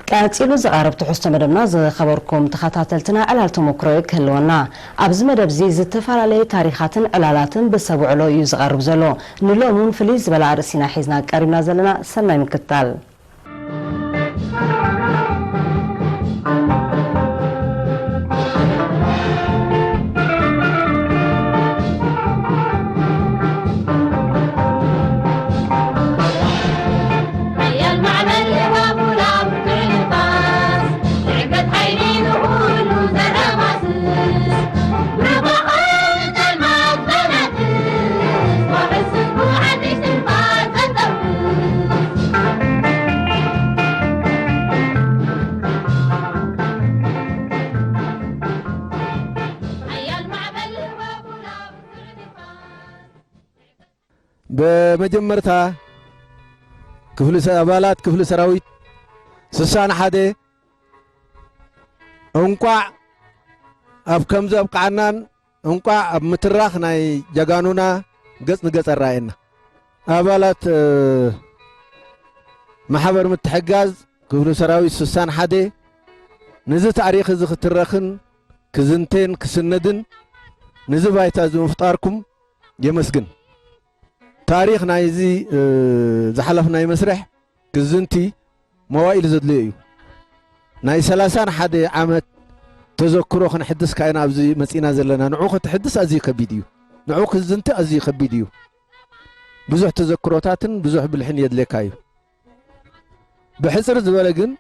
ቀጺሉ ዝቐርብ ትሕዝቶ መደብና ዝኸበርኩም ተኸታተልትና ዕላል ተመክሮ ክህልወና። ኣብዚ መደብ እዚ ዝተፈላለየ ታሪኻትን ዕላላትን ብሰብ ውዕሎ እዩ ዝቐርብ ዘሎ። ንሎሚ እውን ፍልይ ዝበለ ኣርእስቲ ኢና ሒዝና ቀሪብና ዘለና። ሰናይ ምክትታል። ሓያል ማዕበል የባቡላ ብርቱዕ ንፋስ፣ ዝዕግበት ሓይሊ ንኹሉ ዘረማስስ፣ ብርባቕ ጸልማት ዘናትስ፣ ወሕስን ብሓድሽ ትንፋስ ዘንቀርፍስ። ሓያል ማዕበል የባቡላ ብርቱዕ ንፋስ። በመጀመርታ ክፍሊ ሰ-፣ ኣባላት ክፍሊ ሰራዊት ስሳን ሓደ እንቋዕ ኣብ ከምዚ ኣብቅዓናን እንቋዕ ኣብ ምትራኽ ናይ ጀጋኑና ገጽ ንገጽ ኣረኣየና። ኣባላት፣ እ፣ ማሕበር ምትሕጋዝ ክፍሊ ሰራዊት ስሳን ሓደ ነዚ ታሪኽ እዚ ክትረኽን ክዝንቴን ክስነድን ነዚ ባይታ እዚ ምፍጣርኩም የመስግን። ታሪኽ ናይዚ፣ እ፣ ዝሓለፍናይ መስርሕ ክዝንቲ መዋኢል ዘድልዮ እዩ። ናይ ሰላሳን ሓደ ዓመት ተዘክሮ ክንሕድስ ካይና ኣብዚ መጺና ዘለና። ንዑ ከተሕድስ ኣዝዩ ከቢድ እዩ። ንዑ ክዝንቲ ኣዝዩ ከቢድ እዩ። ብዙሕ ተዘክሮታትን ብዙሕ ብልሕን የድልየካ እዩ። ብሕጽር ዝበለ ግን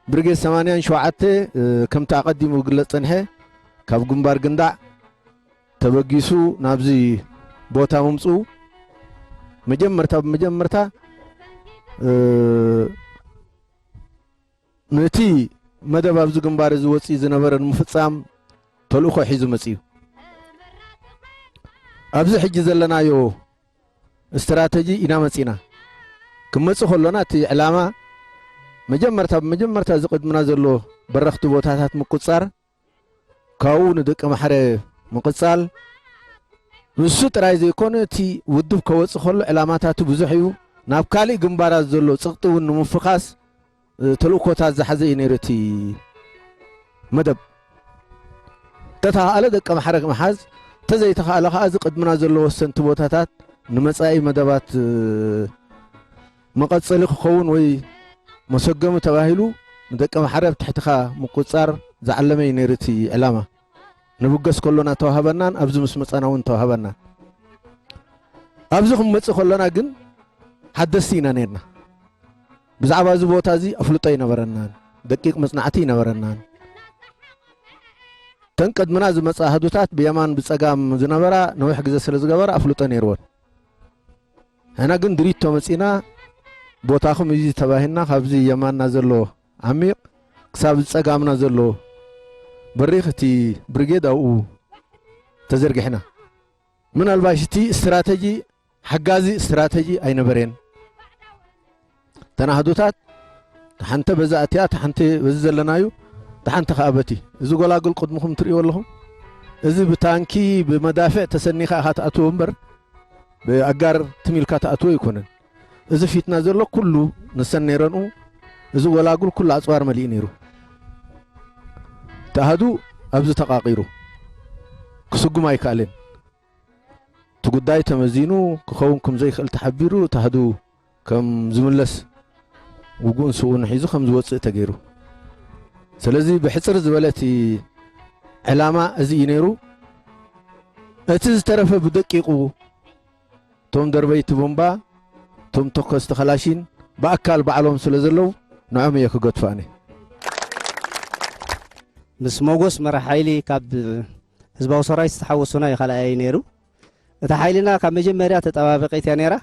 ብርጌድ ሰማንያን ሸውዓተ፣ እ፣ ከምቲ ኣቐዲሙ ክግለጽ ጸንሐ፣ ካብ ግንባር ግንዳዕ ተበጊሱ ናብዚ ቦታ ምምጽኡ መጀመርታ ብመጀመርታ፣ እ፣ ነቲ መደብ ኣብዚ ግንባር እዚ ወጺኡ ዝነበረ ንምፍጻም ተልእኾ ሒዙ መጺኡ። ኣብዚ ሕጂ ዘለናዮ ስትራተጂ ኢና መጺና። ክንመጽእ ከሎና እቲ ዕላማ መጀመርታ ብመጀመርታ እዚ ቅድምና ዘሎ በረኽቲ ቦታታት ምቁጽጻር፣ ካብኡ ንደቂ ማሕረ ምቕጻል፣ ንሱ ጥራይ ዘይኮነ፣ እቲ ውድብ ከወጽእ ከሎ ዕላማታቱ ብዙሕ እዩ። ናብ ካልእ ግንባራት ዘሎ ጽቕጢ እውን ንምፍኻስ፣ እ፣ ተልእኮታት ዝሓዘ እዩ ነይሩ እቲ መደብ። እንተተኻእለ ደቂ ማሕረ ምሓዝ፣ እንተዘይተኻእለ ከኣ እዚ ቅድምና ዘሎ ወሰንቲ ቦታታት ንመጻኢ መደባት፣ እ፣ መቐጸሊ ክኸውን ወይ መሰገሚ ተባሂሉ ንደቂ ማሕረ ኣብ ትሕትኻ ምቁጽጻር ዝዓለመ እዩ ነይሩ እቲ ዕላማ። ንብገስ ከሎና ተዋህበናን ኣብዚ ምስ መጻና እውን ተዋህበናን። ኣብዚ ክንመጽእ ከሎና ግን ሓደስቲ ኢና ነርና። ብዛዕባ እዚ ቦታ እዚ ኣፍልጦ ኣይነበረናን፣ ደቂቕ መጽናዕቲ ኣይነበረናን። እተን ቅድምና ዝመጻ ኣሃዱታት ብየማን ብጸጋም ዝነበራ ነዊሕ ግዜ ስለ ዝገበራ ኣፍልጦ ነይርወን። ንሕና ግን ድሪቶ መጺና፣ ቦታኹም እዚ ተባሂልና፣ ካብዚ የማንና ዘሎ ዓሚቕ ክሳብ ጸጋምና ዘሎ በሪኽ እቲ ብርጌድ ኣብኡ ተዘርጊሕና። ምናልባሽ እቲ ስትራተጂ፣ ሓጋዚ ስትራተጂ ኣይነበረን። እተን ኣሃዱታት፣ ተሓንተ በዚ ኣትያ፣ ተሓንተ በዚ ዘለናዩ፣ ተሓንተ ከኣ በቲ። እዚ ጎላጉል ቅድምኹም ትርእይዎ ኣለኹም። እዚ ብታንኪ፣ ብመዳፍዕ ተሰኒኻ ኢኻ ትኣትዎ እምበር፣ ብኣጋር ትም ኢልካ ትኣትዎ ኣይኮነን። እዚ ፊትና ዘሎ ኩሉ ንሰን ነይረንኡ፣ እዚ ጎላጉል ኩሉ ኣጽዋር መሊኡ ነይሩ። እቲ ኣሃዱ ኣብዚ ተቓቒሩ ክስጉም ኣይከኣለን። እቲ ጉዳይ ተመዚኑ ክኸውን ከም ዘይክእል ተሓቢሩ፣ እቲ ኣሃዱ ከም ዝምለስ፣ ውጉእን ስውእን ሒዙ ከም ዝወጽእ ተገይሩ። ስለዚ ብሕጽር ዝበለ እቲ ዕላማ እዚ እዩ ነይሩ። እቲ ዝተረፈ ብደቂቑ እቶም ደርበይቲ ቦምባ፣ እቶም ተኮስቲ ከላሺን ብኣካል ባዕሎም ስለ ዘለዉ፣ ንዖም እየ ክገድፎ ኣነ። ምስ ሞጎስ መራሕ ሓይሊ ካብ ህዝባዊ ሰራዊት ዝተሓወሱና እዩ ካልኣይ ነይሩ። እታ ሓይልና ካብ መጀመርያ ተጠባበቂት እያ ነይራ።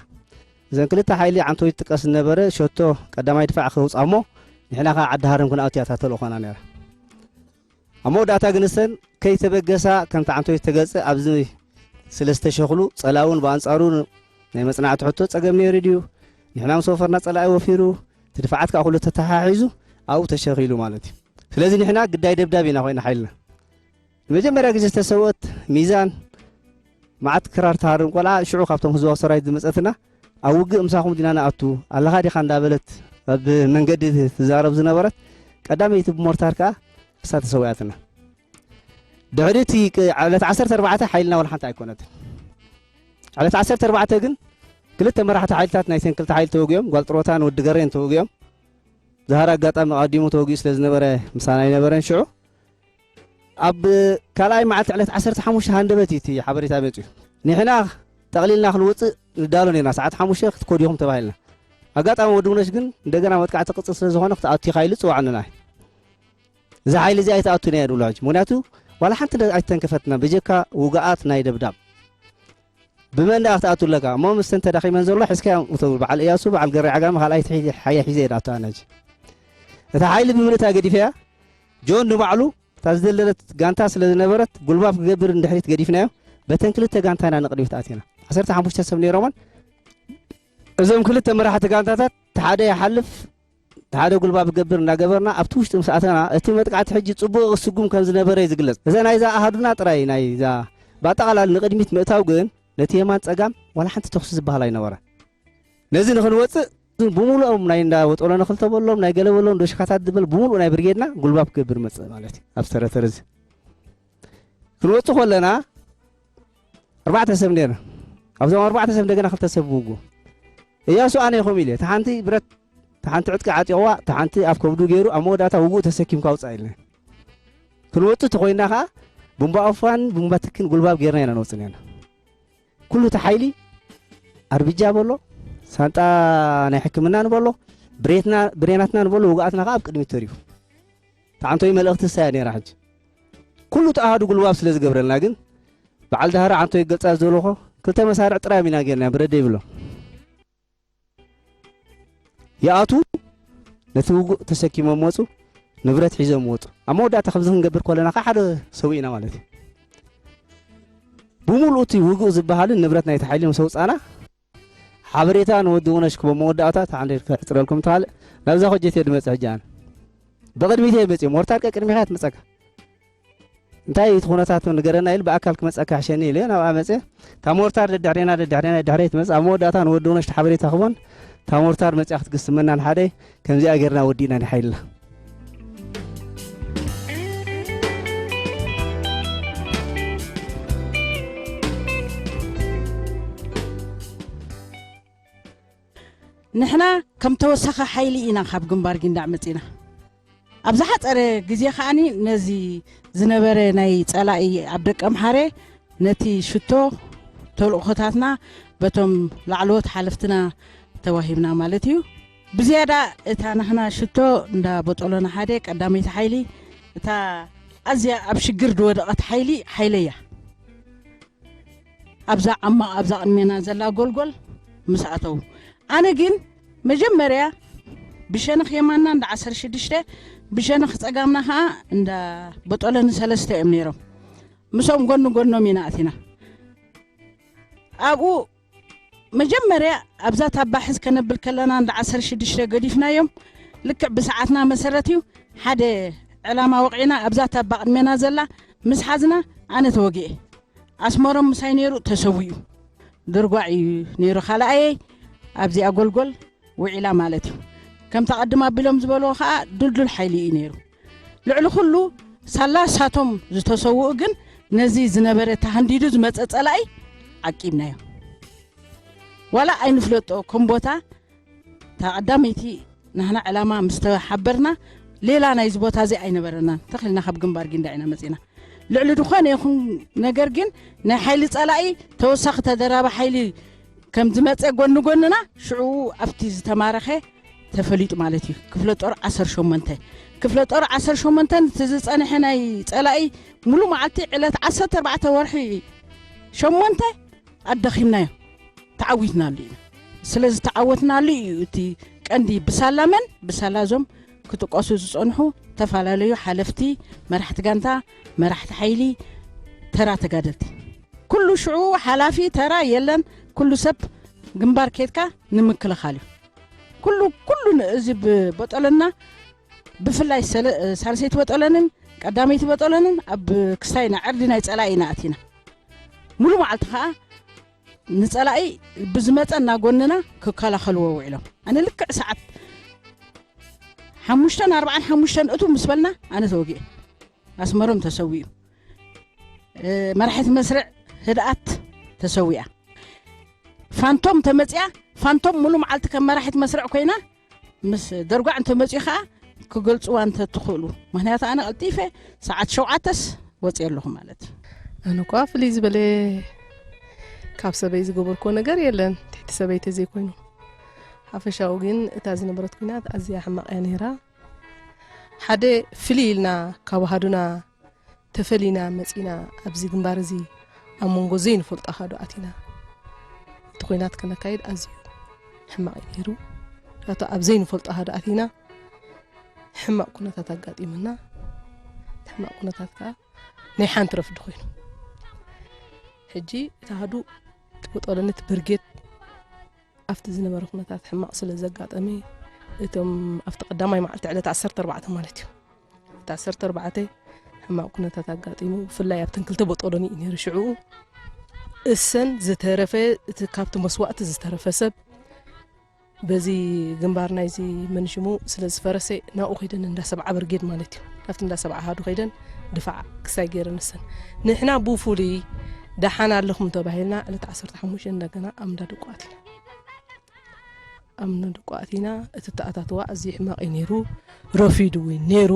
እዘን ክልተ ሓይሊ ዓንቶይ ትጥቀስ ዝነበረ ሸቶ ቀዳማይ ድፋዕ ከውፅኣ እሞ፣ ንሕና ከዓ ዓዲ ሃረም ክንኣቱ እያ እታ ተልእኾና ነይራ። ኣብ መወዳእታ ግን እሰን ከይተበገሳ፣ ከምቲ ዓንቶይ ዝተገልጸ ኣብዚ ስለ ዝተሸኽሉ፣ ጸላእውን ብኣንጻሩ ናይ መጽናዕቲ ሕቶ ጸገም ነይሩ ድዩ? ንሕና ምስ ወፈርና ጸላኢ ወፊሩ፣ እቲ ድፋዓት ከዓ ኩሉ ተተሓሒዙ ኣብኡ ተሸኺሉ ማለት እዩ። ስለዚ ንሕና ግዳይ ደብዳብ ኢና ኮይና ሓይልና። ንመጀመርያ ግዜ ዝተሰወት ሚዛን፣ መዓት ክራር ትሃርም ቆልዓ፣ ሽዑ ካብቶም ህዝባዊ ሰራዊት ዝመጸትና፣ ኣብ ውግእ ምሳኹም ዲና ንኣቱ ኣለኻ ዲኻ እንዳበለት ኣብ መንገዲ ትዛረብ ዝነበረት፣ ቀዳመይቲ ብሞርታር ከኣ እሳ ተሰዊኣትና። ድሕሪ እቲ ቅ- ዕለት ዓሰርተ ኣርባዕተ ሓይልና ዋላ ሓንቲ ኣይኮነትን። ዕለት ዓሰርተ ኣርባዕተ ግን ክልተ መራሕቲ ሓይልታት ናይተን ክልተ ሓይሊ ተወጊኦም፣ ጓል ጥሮታን ወዲ ገሬን ተወጊኦም። ዛህራ ኣጋጣሚ ኣቐዲሙ ተወጊኡ ስለ ዝነበረ ምሳና ኣይነበረን። ሽዑ ኣብ ካልኣይ መዓልቲ ዕለት ዓሰርተ ሓሙሽተ ሃንደበት እዩ እቲ ሓበሬታ መፅዩ። ንሕና ጠቕሊልና ክንወፅእ ንዳሎ ነርና፣ ሰዓት ሓሙሽተ ክትኮዲኹም ተባሂልና። ኣጋጣሚ ወዲ ውነሽ ግን እንደገና መጥቃዕቲ ክቕፅል ስለ ዝኾነ ክትኣቱ ኢኻ ኢሉ ፅዋዕንና። እዚ ሓይሊ እዚ ኣይትኣቱን እያ ንብሎ ሕጂ። ምክንያቱ ዋላ ሓንቲ ደ- ኣይተንከፈትና፣ ብጀካ ውግኣት ናይ ደብዳብ። ብመን ደኣ ክትኣቱ ኣለካ? እሞ ምስተን ተዳኺመን ዘሎ ሕዝካ እቶም በዓል እያሱ፣ በዓል ገሬ ዓጋመ፣ ካልኣይ ትሒ-፣ ሓያ ሒዘ እየ ዝኣቱ ኣነ ሕጂ። እታ ሓይሊ ብምልእታ ገዲፈያ፣ ጆን ንባዕሉ እታ ዝደለለት ጋንታ ስለ ዝነበረት ጉልባብ ክገብር ንድሕሪት ገዲፍናዮ። በተን ክልተ ጋንታ ኢና ንቕድሚት ኣቲና። ዓሰርተ ሓሙሽተ ሰብ ነይሮምን እዞም ክልተ መራሕቲ ጋንታታት ሓደ ይሓልፍ ሓደ ጉልባብ ክገብር እናገበርና ኣብቲ ውሽጢ ምስ ኣተና እቲ መጥቃዕቲ ሕጂ ጽቡቕ ክስጉም ከም ዝነበረ እዩ ዝግለጽ። እዛ ናይዛ ኣሃዱና ጥራይ ናይዛ ብኣጠቓላሊ ንቕድሚት ምእታው ግን ነቲ የማን ጸጋም ዋላ ሓንቲ ተኹሲ ዝበሃል ኣይነበረ። ነዚ ንኽንወጽእ ብምሉኦም ናይ እንዳ ወጠሎ ንኽልተ በሎም ናይ ገለ በሎም ዶሽካታት ዝበል ብምሉእ ናይ ብርጌድና ጉልባብ ክገብር መጽእ ማለት እዩ። ኣብ ዝተረተረ እዚ ክንወጽእ ከለና ኣርባዕተ ሰብ ነርና። ኣብዞም ኣርባዕተ ሰብ እንደገና ክልተ ሰብ ውጉ እያሱ ኣነ ይኹም ኢለ፣ እታ ሓንቲ ብረት፣ እታ ሓንቲ ዕጥቂ ዓጢቕዋ፣ እታ ሓንቲ ኣብ ከብዱ ገይሩ፣ ኣብ መወዳእታ ውጉእ ተሰኪምካ ውጻእ ኢልና። ክንወጽእ ተኾይንና ከኣ ቡምባ ኦፋን ቡምባ ትክን ጉልባብ ጌርና ኢና ንወጽእ ነርና። ኩሉ እቲ ሓይሊ ኣርብጃ በሎ፣ ሳንጣ ናይ ሕክምና ንበሎ፣ ብሬትና፣ ብሬናትና ንበሎ፣ ውግኣትና ከኣ ኣብ ቅድሚት ተሪፉ። ተዓንቶይ መልእኽቲ እሳ እያ ነይራ። ሕጂ ኩሉ ተኣሃዱ ጉልባብ ስለ ዝገብረልና ግን በዓል ዳህራ ዓንቶይ ገልጻ ዝደለኹ ክልተ መሳርዕ ጥራይ ኢና ጌርና፣ ብረደ ይብሎ። ይኣቱ ነቲ ውጉእ ተሰኪሞም ወጹ፣ ንብረት ሒዞም ወጹ። ኣብ መወዳእታ ከምዚ ክንገብር ከለና ከዓ ሓደ ሰው ኢና ማለት እዩ። ብምሉእ እቲ ውጉእ ዝበሃልን ንብረት ናይቲ ሓይሊ ምስ ኣውጻና ሓበሬታ ንወዲ ውነሽ ክቦ መወዳእታ ተዓንደ ክሕጽረልኩም ተባለ። ናብዛ ኮጀት እየ ድመጽእ ሕጂ ኣነ። ብቕድሚት እየ መጽእ፣ ሞርታር ቀቅድሚኻ እያ ትመጸካ። እንታይ እቲ ኩነታት ንገረና ኢሉ ብኣካል ክመጸካ ሕሸኒ ኢለ ናብኣ መጸ። እታ ሞርታር ደድሕሬና ደድሕሬና ደድሕሬ ትመጽእ። ኣብ መወዳእታ ንወዲ ውነሽ ሓበሬታ ክቦን እታ ሞርታር መጽያ ክትግስመና ንሓደ ከምዚኣ ጌርና ወዲእና ንሓይልና። ንሕና ከም ተወሳኺ ሓይሊ ኢና ካብ ግንባር ጊንዳዕ መጺና። ኣብ ዝሓጸረ ግዜ ከኣኒ ነዚ ዝነበረ ናይ ጸላኢ ኣብ ደቀ ምሓረ ነቲ ሽቶ ተልእኾታትና በቶም ላዕለዎት ሓለፍትና ተዋሂብና ማለት እዩ። ብዝያዳ እታ ናህና ሽቶ እንዳ ቦጦሎና ሓደ ቀዳመይቲ ሓይሊ እታ ኣዝያ ኣብ ሽግር ዝወደቐት ሓይሊ ሓይለያ ኣብዛ ዓማቕ ኣብዛ ቅድሜና ዘላ ጎልጎል ምስ ኣተው ኣነ ግን መጀመርያ ብሸነኽ የማና እንዳ ዓሰርተ ሽዱሽተ ብሸነኽ ጸጋምና ኸኣ እንዳ ቦጦሎኒ ሰለስተ እዮም ነይሮም። ምስኦም ጎኒ ጎኖም ኢና ኣቲና። ኣብኡ መጀመርያ ኣብዛ ታባ ሕዝ ከነብል ከለና እንዳ ዓሰርተ ሽዱሽተ ገዲፍናዮም። ልክዕ ብሰዓትና መሰረት እዩ ሓደ ዕላማ ወቒዕና ኣብዛ ታባ ቅድሜና ዘላ ምስ ሓዝና ኣነ ተወጊኤ። ኣስመሮም ምሳይ ነይሩ ተሰዊኡ። ድርጓዕ እዩ ነይሩ ካልኣየይ ኣብዚኣ ጎልጎል ውዒላ ማለት እዩ። ከምቲ ኣቐድም ኣቢሎም ዝበልዎ ኸኣ ድልዱል ሓይሊ እዩ ነይሩ። ልዕሊ ኩሉ ሳላ ሳቶም ዝተሰውኡ ግን ነዚ ዝነበረ ተሃንዲዱ ዝመጸ ጸላኢ ዓቂብናዮ። ዋላ ኣይንፍለጦ ከም ቦታ እታ ቀዳመይቲ ናህና ዕላማ ምስ ተሓበርና ሌላ ናይዚ ቦታ እዚ ኣይነበረናን። ተኽልና ካብ ግንባር ጊንዳ ኢና መጺና። ልዕሊ ዝኾነ ይኹን ነገር ግን ናይ ሓይሊ ጸላኢ ተወሳኺ ተደራቢ ሓይሊ ከም ዝመጸ ጎኒ ጎንና ሽዑ ኣብቲ ዝተማረኸ ተፈሊጡ ማለት እዩ። ክፍለ ጦር ዓሰርተ ሸሞንተ ክፍለ ጦር ዓሰርተ ሸሞንተ እቲ ዝጸንሐ ናይ ጸላኢ ሙሉ መዓልቲ ዕለት ዓሰርተ ኣርባዕተ ወርሒ ሸሞንተ ኣዳኺምናዮ ተዓዊትናሉ ኢና። ስለ ዝተዓወትናሉ እዩ እቲ ቀንዲ ብሳላ መን ብሳላ እዞም ክጥቀሱ ዝጸንሑ ዝተፈላለዩ ሓለፍቲ መራሕቲ ጋንታ መራሕቲ ሓይሊ ተራ ተጋደልቲ ኩሉ ሽዑ ሓላፊ ተራ የለን። ኩሉ ሰብ ግንባር ኬድካ ንምክልኻል እዩ። ኩሉ ኩሉ እዚ ብበጠለና ብፍላይ ሰለ- ሳልሰይቲ በጠለንን ቀዳመይቲ በጠለንን ኣብ ክስታይ ናይ ዕርዲ ናይ ጸላኢ ኢና ኣቲና። ሙሉ መዓልቲ ከዓ ንጸላኢ ብዝመጸ እናጎንና ክከላኸልዎ ውዒሎም ኣነ ልክዕ ሰዓት ሓሙሽተን ኣርባዓን ሓሙሽተን እቱ ምስ በልና ኣነ ተወጊኤ። ኣስመሮም ተሰዊኡ። መራሒት መስርዕ ህድኣት ተሰዊኣ። ፋንቶም ተመፅያ። ፋንቶም ሙሉ መዓልቲ ከም መራሒት መስርዕ ኮይና ምስ ደርጓዕ እንተመፅኡ ከዓ ክገልፅዋ እንተትኽእሉ። ምክንያቱ ኣነ ቀልጢፈ ሰዓት ሸውዓተስ ወፅየ ኣለኹ ማለት እዩ። ኣነ እኳ ፍልይ ዝበለ ካብ ሰበይ ዝገበርኮ ነገር የለን፣ ትሕቲ ሰበይ ተዘይኮይኑ። ሓፈሻዊ ግን እታ ዝነበረት ኩናት ኣዝያ ሕማቕ እያ ነይራ። ሓደ ፍልይ ኢልና ካብ ኣሃዱና ተፈሊና መጺና ኣብዚ ግንባር እዚ ኣብ መንጎ ዘይንፈልጦ ኣሃዱ ኣቲና። እቲ ኩናት ከነካይድ ኣዝዩ ሕማቕ እዩ ነይሩ። ኣቶ ኣብ ዘይንፈልጦ ኣሃዱ ኣቲና ሕማቕ ኩነታት ኣጋጢሙና። እቲ ሕማቕ ኩነታት ከኣ ናይ ሓንቲ ረፍዲ ኮይኑ። ሕጂ እቲ ኣሃዱ ወጠለነት ብርጌድ ኣብቲ ዝነበረ ኩነታት ሕማቕ ስለ ዘጋጠመ እቶም ኣብቲ ቀዳማይ መዓልቲ ዕለት ዓሰርተ ኣርባዕተ ማለት እዩ። እቲ ዓሰርተ ኣርባዕተ ሕማቕ ኩነታት ኣጋጢሙ፣ ብፍላይ ኣብተን ክልተ ቦጦሎኒ እዩ ነይሩ ሽዕኡ። እሰን ዝተረፈ እቲ ካብቲ መስዋእቲ ዝተረፈ ሰብ በዚ ግንባር ናይዚ መንሽሙ ስለ ዝፈረሰ ናብኡ ከይደን እንዳ ሰብዓ ብርጌድ ማለት እዩ ናብቲ እንዳ ሰብዓ ኣሃዱ ከይደን ድፋዕ ክሳይ ገይረን እሰን። ንሕና ብፍሉይ ደሓን ኣለኹም ተባሂልና ዕለት ዓሰርተ ሓሙሽተ እንደገና ኣብ እንዳ ድቋት ኢና ኣብ እንዳ ድቋት ኢና። እቲ ተኣታትዋ ኣዝዩ ሕማቕ እዩ ነይሩ። ረፊዱ እውን ነይሩ።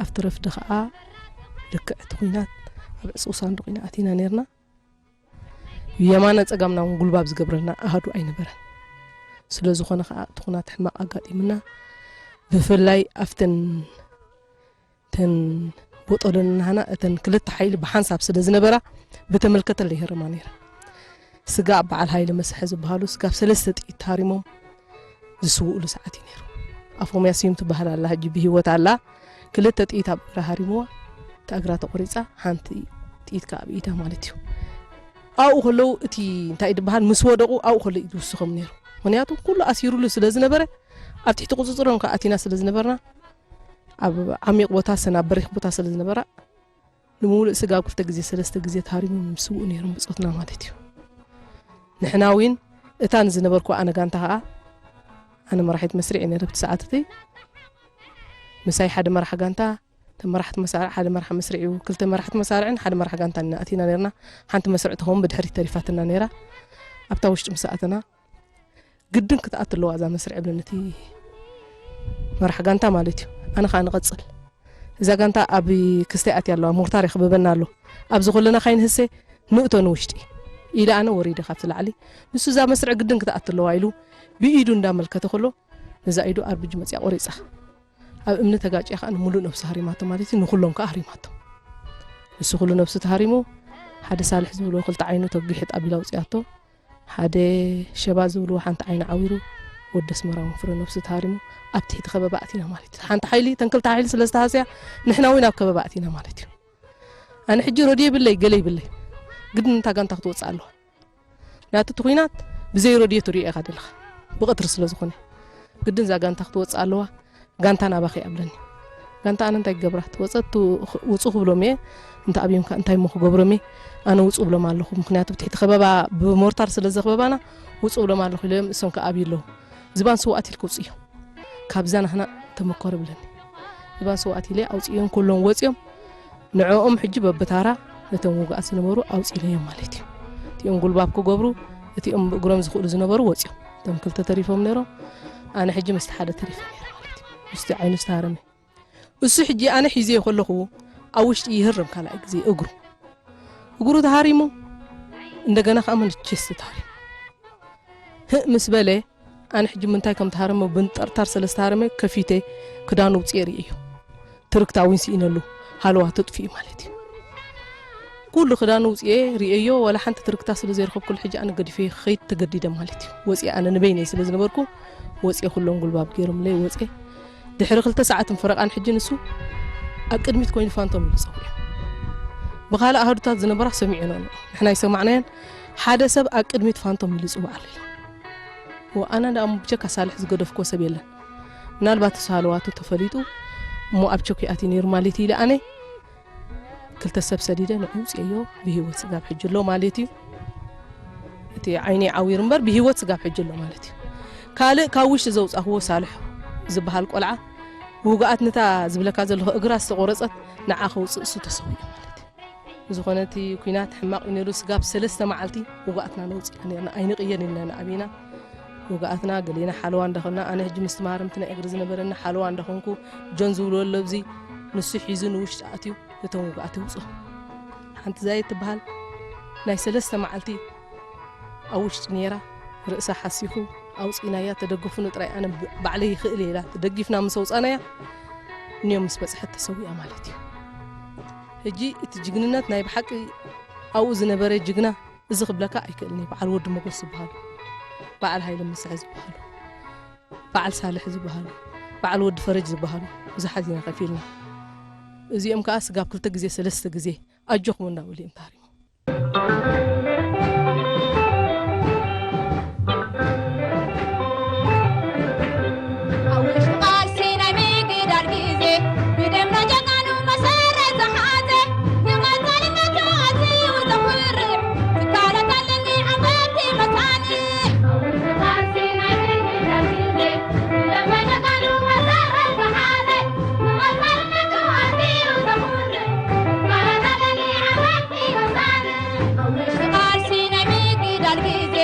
ኣብቲ ረፍዲ ከዓ ልክዕ እቲ ኩናት ኣብ ዕፁብ ሳንዱቕ ኢና ኣቲና ነይርና። የማነ ጸጋምና እውን ጉልባብ ዝገብረና ኣሃዱ ኣይነበረን። ስለ ዝኾነ ከዓ እቲ ኩናት ሕማቕ ኣጋጢሙና። ብፍላይ ኣብተን ተን ቦጦሎኒ ናህና እተን ክልተ ሓይሊ ብሓንሳብ ስለ ዝነበራ ብተመልከተለይ ይህርማ ነይረ። ስጋብ በዓል ሃይለ መሰሐ ዝበሃሉ ስጋብ ሰለስተ ጥይት ተሃሪሞም ዝስውእሉ ሰዓት እዩ ነይሩ። ኣፎምያ ስዩም ትበሃል ኣላ፣ ሕጂ ብህይወት ኣላ። ክልተ ጥይት ኣብ እግራ ሃሪምዋ፣ እታ እግራ ተቆሪፃ፣ ሓንቲ ጥይት ከዓ ኣብ ኢዳ ማለት እዩ። ኣብኡ ከለዉ እቲ እንታይ ዝበሃል ምስ ወደቑ ኣብኡ ከሎ እዩ ዝውስኾም ነይሩ። ምክንያቱ ኩሉ ኣሲሩሉ ስለ ዝነበረ ኣብ ትሕቲ ቁፅፅሮም ከዓ ኣቲና ስለ ዝነበርና ኣብ ዓሚቕ ቦታ ሰን ኣብ በሪኽ ቦታ ስለ ዝነበራ ንምሉእ ስጋብ ክልተ ግዜ ሰለስተ ግዜ ተሃሪሞም ስውእ ነይሮም ብፆትና ማለት እዩ። ንሕና እውን እታ ንዝነበርኩ ኣነ ጋንታ ከዓ ኣነ መራሒት መስርዕ እየ ነይረ ብቲ ሰዓት እቲ ምሳይ ሓደ መራሕ ጋንታ እተን መራሕቲ መሳርዕ ሓደ መራሕ መስርዕ እዩ ክልተ መራሕቲ መሳርዕን ሓደ መራሕ ጋንታን ኢና ኣቲና ነርና። ሓንቲ መስርዕ ትኸውን ብድሕሪት ተሪፋትና ነይራ። ኣብታ ውሽጢ ምስ ኣተና ግድን ክትኣት ኣለዋ እዛ መስርዕ ብለን እቲ መራሕ ጋንታ ማለት እዩ። ኣነ ከዓ ንቐፅል እዛ ጋንታ ኣብ ክስተይ ኣትያ ኣለዋ ሞርታር ይኽብበና ኣሎ ኣብዚ ከለና ካይንህሰ ንእቶ ንውሽጢ ኢለ ኣነ ወሪደ ካብቲ ላዕሊ ንሱ እዛ መስርዕ ግድን ክትኣት ኣለዋ ኢሉ ብኢዱ እንዳመልከተ ከሎ ነዛ ኢዱ ኣርብጅ መፅያ ቆሪፃ ኣብ እምኒ ተጋጭያ ከዓ ንምሉእ ነብሱ ሃሪማቶ ማለት እዩ ንኩሎም ከዓ ሃሪማቶ ንሱ ኩሉ ነብሱ ተሃሪሙ ሓደ ሳልሕ ዝብሎ ክልተ ዓይኑ ተጊሑ ጣቢላ ውፅያቶ ሓደ ሸባ ዝብልዎ ሓንቲ ዓይኒ ዓዊሩ ወዲ ኣስመራ እውን ፍረ ነብሱ ተሃሪሙ ኣብ ትሕቲ ከበባ ኣቲና ማለት እዩ ሓንቲ ሓይሊ ተን ክልተ ሓይሊ ስለ ዝተሃስያ ንሕና እውን ኣብ ከበባ ኣቲና ማለት እዩ ኣነ ሕጂ ረድዮ ይብለይ ገለ ይብለይ ግድን እታ ጋንታ ክትወፅእ ኣለዋ ናቲ እቲ ኩናት ብዘይ ረድዮ ትሪኦ ኢኻ ዘለኻ ብቐትሪ ስለ ዝኾነ ግድን እዛ ጋንታ ክትወፅእ ኣለዋ ጋንታ ናባኺ ኣብለኒ ጋንታ ኣነ እንታይ ክገብራ ትወፀት ውፁ ክብሎም እየ እንተ ኣብዮም ከዓ እንታይ እሞ ክገብሮም እየ ኣነ ውፁ ብሎም ኣለኹ ምክንያቱ ብትሕቲ ከበባ ብሞርታር ስለ ዘኽበባና ውፁ ብሎም ኣለኹ ኢሎም እሶም ከዓ ኣብዩ ኣለዉ ዝባን ስውኣት ኢልክ ውፅዮ ካብዛ ናህና ተመኮረ ብለኒ ዝባን ስውኣት ኢለ ኣውፅዮም ኩሎም ወፅዮም ንዕኦም ሕጂ በብታራ ነቶም ውጉኣት ዝነበሩ ኣውፂለዮም ማለት እዩ እቲኦም ጉልባብ ክገብሩ እቲኦም ብእግሮም ዝኽእሉ ዝነበሩ ወፅዮም እቶም ክልተ ተሪፎም ነይሮም ኣነ ሕጂ ምስቲ ሓደ ተሪፈ ነይረ ማለት እዩ ምስቲ ዓይኑ ዝተሃረመ እሱ ሕጂ ኣነ ሒዘዮ ከለኹ ኣብ ውሽጢ ይህርም ካልኣይ ግዜ እግሩ እግሩ ተሃሪሙ እንደገና ከዓ መንቸስት ተሃሪሙ ህእ ምስ በለ ኣነ ሕጂ ምንታይ ከም ተሃረመ ብንጠርታር ስለ ዝተሃረመ ከፊተ ክዳኑ ውፅኤ ርእዮ ትርክታ እውን ስኢነሉ ሃለዋ ተጥፊኡ ማለት እዩ ኩሉ ክዳኑ ውፅኤ ርእዮ ዋላ ሓንቲ ትርክታ ስለ ዘይረኸብኩሉ ሕጂ ኣነ ገዲፈ ክኸይድ ተገዲደ ማለት እዩ ወፅኤ ኣነ ንበይነይ ስለ ዝነበርኩ ወፅኤ ኩሎም ጉልባብ ገይሮምለይ ወፅኤ ድሕሪ ክልተ ሰዓትን ፈረቓን ሕጂ ንሱ ኣብ ቅድሚት ኮይኑ ፋንቶም ኢሉ ፀዊዑ ብኻልእ ኣሃዱታት ዝነበራ ሰሚዑ ነንዑ ንሕና ይሰማዕናየን ሓደ ሰብ ኣብ ቅድሚት ፋንቶም ኢሉ ይፅዋዕ ኣሎ ኢሉ ኣነ ደኣ ብቸካ ሳልሕ ዝገደፍኮ ሰብ የለን ምናልባት ተሳለዋቱ ተፈሊጡ እሞ ኣብ ቸኩ ኣትዩ ነይሩ ማለት ኢለ ኣነ ክልተ ሰብ ሰዲደ ንዕውፅዮ ብሂወት ስጋብ ሕጂ ኣሎ ማለት እዩ እቲ ዓይነይ ዓዊሩ እምበር ብሂወት ስጋብ ሕጂ ኣሎ ማለት እዩ ካልእ ካብ ውሽጢ ዘውፃኽዎ ሳልሕ ዝበሃል ቆልዓ ውግኣት ነታ ዝብለካ ዘለኹ እግራ ዝተቆረጸት ንዓ ከውፅእ እሱ ተሰዊኡ ማለት እዩ። ዝኾነ እቲ ኲናት ሕማቕ እዩ ነይሩ። ስጋብ ሰለስተ መዓልቲ ውግኣትና ነውፅእ ነርና፣ ኣይንቕየር ኢልና ንኣበይና ውግኣትና ገሌና ሓለዋ እንዳኾንና፣ ኣነ ሕጂ ምስቲ ማረምቲ ናይ እግሪ ዝነበረኒ ሓለዋ እንዳኾንኩ ጆን ዝብልዎ ኣሎ፣ ኣብዚ ንሱ ሒዙ ንውሽጢ ኣትዩ ነቶም ውግኣት ይውፅኦም። ሓንቲ ዛየት ትበሃል ናይ ሰለስተ መዓልቲ ኣብ ውሽጢ ነይራ፣ ርእሳ ሓሲኹ ኣውፂእናያ። ተደገፉኒ ጥራይ፣ ኣነ ባዕለይ ይኽእል እየ ኢላ ተደጊፍና ምስ ኣውፃእናያ፣ ንዮም ምስ በፅሐት ተሰዊኣ ማለት እዩ። ሕጂ እቲ ጅግንነት ናይ ብሓቂ ኣብኡ ዝነበረ ጅግና እዚ ክብለካ ኣይክእልን እየ። በዓል ወዲ ሞጎስ ዝበሃሉ፣ በዓል ሃይለ መስዐ ዝበሃሉ፣ በዓል ሳልሕ ዝበሃሉ፣ በዓል ወዲ ፈረጅ ዝበሃሉ ብዙሓት ኢና ከፊልና። እዚኦም ከዓ ስጋብ ክልተ ግዜ ሰለስተ ግዜ ኣጆኹም እንዳበሉ እዮም ተሃሪሞም። ኣብ ውሽጢ ቃልሲ ናይ ምግዳል ግዜ ብደምና ጀጋኑ መሰረት ዝሓዘ ንቐፃልነቱ ኣዝዩ ዘኹርዕ ትካላት ኣለኒ ዓመት መፃኒ። ኣብ ውሽጢ ቃልሲ ናይ ምግዳል ግዜ ብደምና ጀጋኑ መሰረት ዝሓዘ ንቐፃልነቱ ኣዝዩ ዘኹርዕ ትካላት ኣለኒ ዓመት መፃኒ። ኣብ ውሽጢ ቃልሲ ናይ ምግዳል ግዜ